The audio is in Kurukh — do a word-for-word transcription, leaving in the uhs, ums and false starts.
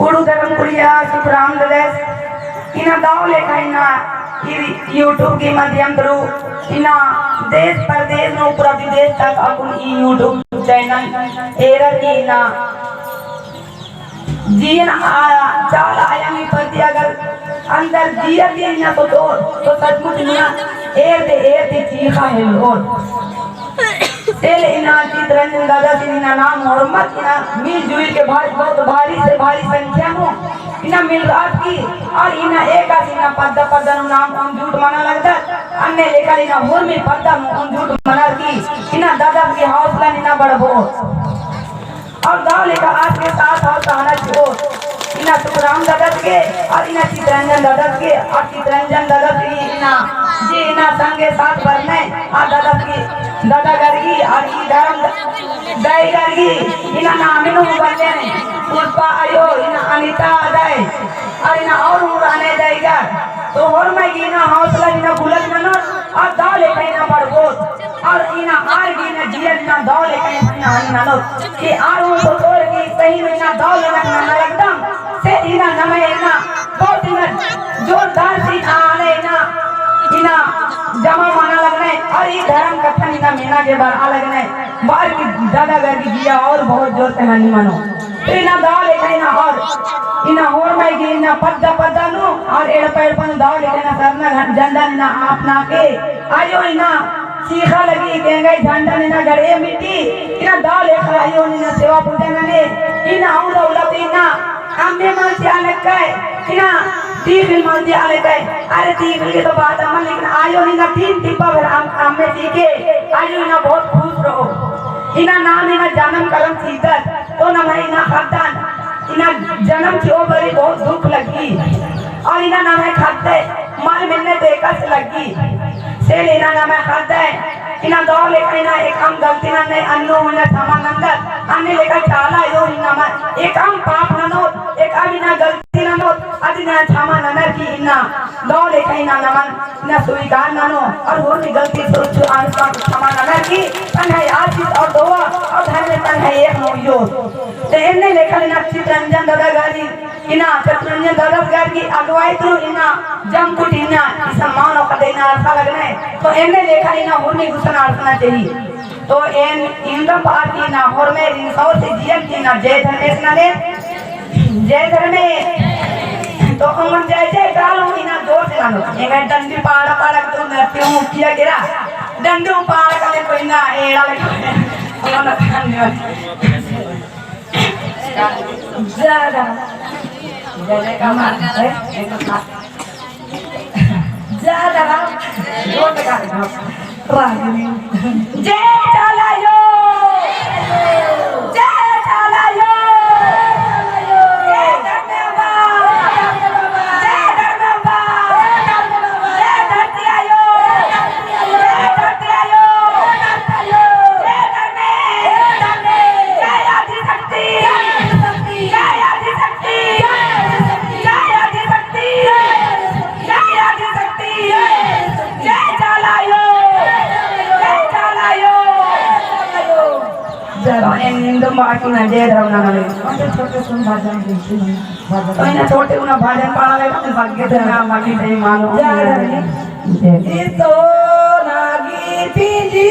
कुँड़ुख़ धर्म कुड़िया सुखराम ददस इन्ना दव लेखा इन्ना ई YouTube के माध्यम through इन्ना देश परदेश नू पूरा विदेश तक अक्कुन ई YouTube channel एरर की इन्ना जियन आ, चाला आयंग ही परती अगर अंदर जिया के इन्ना तो, तो, तो सचमुच इन्ना एरते, एरते चीख़ा हेलरोर। तेले इन्ना चितरंजन दादस इन्ना नाम होरमत इन्ना मिलजुल के भारी, बहुत भारी से भारी संख्या नू इन्ना मिलरअत की और इन्ना एकासे इन्ना पद्दा पद्दा नू नाम ओन जुट मना लगदत। अन्ने लेखा इन्ना होरमी पद्दा नू ओन जुट मनर की इन्ना दादस की हौसला इन्ना बढ़बओ। और दव लेखा आस के साथ और कहना चाहो इन्ना सुखराम दादस के और इन्ना चितरंजन दादस के और चितरंजन दादस की इन्ना जे इन्ना संगे साथ बरने आ दादस की दादा गरगी और ई धर्म द-, दाई गरगी इन्ना नामे नू बल्ले ने पुष्पा आयो इन्ना अनिता दाई और इन्ना और हूँ रहने दाई गर तो होरमय गे इन्ना हौसला इन्ना बुलंद ननोत और दव लेखा इन्ना बढ़बओत। और इन्ना आर गे इन्ना जिया इन्ना दव लेखा इन्ना हन ननोत कि आर हूँ सोचोर कि सही में इन्ना दव लेखा नना लगदम से इन्ना नम्है इन्ना बहुत इन्ना जोरदार से इन्ना आने इन्ना इन्ना जमा मना लगने और ई धर्म कत्थन इन्ना मेना गे बरआ लगने बार की दादा गरगी जिया और बहुत जोर से हनी मनो। तो इन्ना दव लेखा इन्ना और इन्ना होरमय गे इन्ना पद्दा पद्दा नू और एड़पा एड़पा नू दव लेखा इन्ना सरना झंडा इन्ना आपना के आयो इन्ना चीख़ा लगी, एंग्है झंडा इन्ना गड़े मिट्टी, इन्ना दव लेखा आयो इन्ना सेवा पूजा नने, इन्ना अउला अउला ती इन्ना अम्मे मल चिआ लक्कय, इन्ना तीखिल मल चिआ लक्कय। अरे तीखिल की तो बात अम्मा, लेकिन आयो इन्ना तीन टिप्पा भर अम-, अम्मे चीके, आयो इन्ना बहुत खुश रओ। इन्ना नाम इन्ना जनम करम चिअदत, तो नम्है इन्ना ख़द्दन, इन्ना जनम चिओ बारी बहुत दुख लग्गी। और इन्ना नम्है ख़द्दय मल मिलने तो एकासे लग्गी। से ले इन्ना नम्है ख़द्दय इन्ना दव लेखा इन्ना एकअम गलती नन्ने अन्नु इन्ना क्षमा नन्दत, अन्ने लेखा चाला आयो इन्ना नमन एकअम पाप ननोत, एकअम इन्ना गलती ननोत, अदिन इन्ना क्षमा ननर की इन्ना दव लेखा इन्ना नमन इन्ना स्वीकार ननो, और होरमी गलती सुरु छु आन क्षमा ननर की तंग्है आशीष और दुआ और धर्मे तंग्है एक नोइयो। ते एन्ने लेखा इन्ना चितरंजन दादा गरगी इन्ना चितरंजन दादस गरगी अगुवाई तुरु इन्ना जमकुट इन्ना ई सम्मान ओक्कदय इन्ना अरसा लगनय। तो एन्ने लेखा इन्ना होरमी गुसन अरसना चाहिए। तो एन इन्द्रम पार की इन्ना होरमय रिंसाओ से जियन की इन्ना जय धर्मेस नने। जय धर्मे। तो अमन जय जय कालो इन्ना जोर से ननो। एंग्है डंडी पाड़ा पाड़ा तो नतियों किया गिरा। डंडी पाड़ा का ले कोई ना एड़ा ले कोई। धन्यवाद। ज्यादा। ज्यादा। ज्यादा। रागिनी। जय चाला आयो। जय चाला आयो। जय धर्मे अम्बा। जय धर्मे अम्बा। जय धरती आयो। जय धरती आयो। जय धर्मे। जय आदिशक्ति। जय आदिशक्ति। जय आदिशक्ति। जय आदिशक्ति। जय चाला आयो। जय चाला आयो। जय। तो एन निंदम बाकी ना जय धर्म ना ले। छोटे छोटे सुन भजन। तो इन्ना छोटे उना भजन पाड़ा ले, तो बग्गे तो ना, बग्गे तो मानो। जय धर्मे। जय। ई सोना गीत जी।